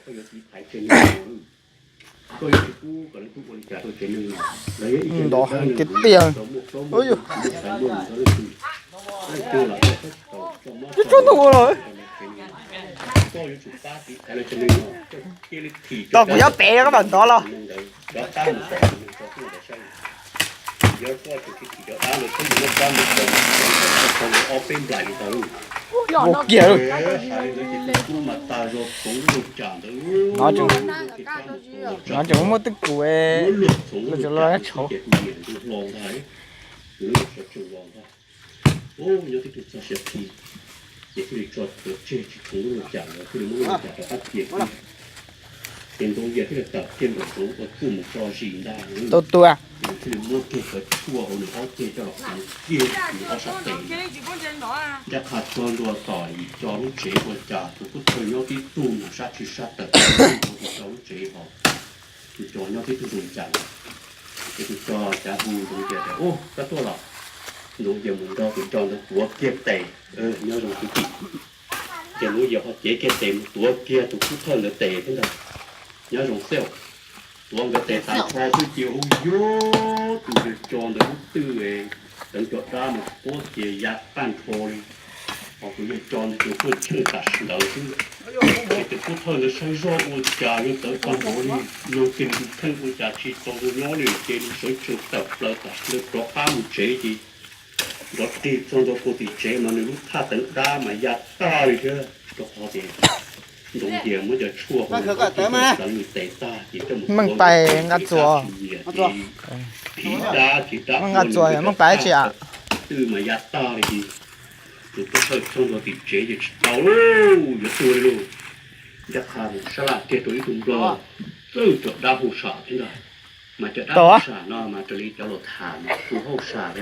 Ntov heev tiag tiag. Ib tsob ntoo ua los. Tau kuv nyob pem koj mam ntov los. Ua kiag lawm. No tseem muaj twj kum, los tseem los tshauv. Ces thiaj li tso tuav tseg tsis tshoov lub cas lawm, thiaj li muab lub cas rov qab cia. Ces Ntxoov Yias thiaj li tawm kiag nraum zoov ua txuj mus tso zis ntag. Tau tua. Nws thiaj li muab kiag cov tshuaj hauv nws ob ceg coj los puv kiag nws ob sab tes. Ncaj qha txog ntua tom yim co lub tsev ua cas tus Kub Thawj nyob tib tug mas sab tsis sab tawm rau tus co lub tsev hos. Tus co nyob tib tug zoo li cas, ces tus co cav hu Ntxoov Yias tias, Ub, koj tuaj los? Ntxoov Yias mus nrog tus co ntawd tuav kiag tes. Nyob zoo kwv tij. Ces Ntxoov Yias ho cev kiag tes mus tuav kiag tus Kub Thawj ntawd tes thiab ntag. Nyob zoo xwb. Tuav nkawd tes tas nrho xwb ces hu yuav tus yawg co ntawd lub twj, teev cov dab mas puab ces ya tag nrho li. Hos tus yawg co ntawd ces pheej cheej tam sim ntawd xwb. Ces tus Kub Thawj ntawd saib zoj ua cas yeej tawv tag npaum li, yog kiag nws tus kheej ua cas tsis tau zoo nyob li ces nws sawv tsees tawm plaws tam sim ntawd rov qab mus tsev ces nrov rig txog ntua puag tim tsev mas nws lub thaj teev dab mas ya tag li thiab. Rau qhov tias Ntxoov Yias muab cov tshuaj hauv nws teev nws tes tag ces coj mus Meej Pais nqa txuas, phim dab ces dab Meej Pais tsis am. Twj mas ya tag li ces tus Kub Thawj txog ntua tim tsev ces tsis tau lauj, yuav tuag li lauj. Ncaj qha mus sab laj kiag rau ib tug nplog, txawj cov dab hauj sam thiab ntag. Mas cov dab hauj sam no mas raws li cov laus tham mas hu hauj sam li.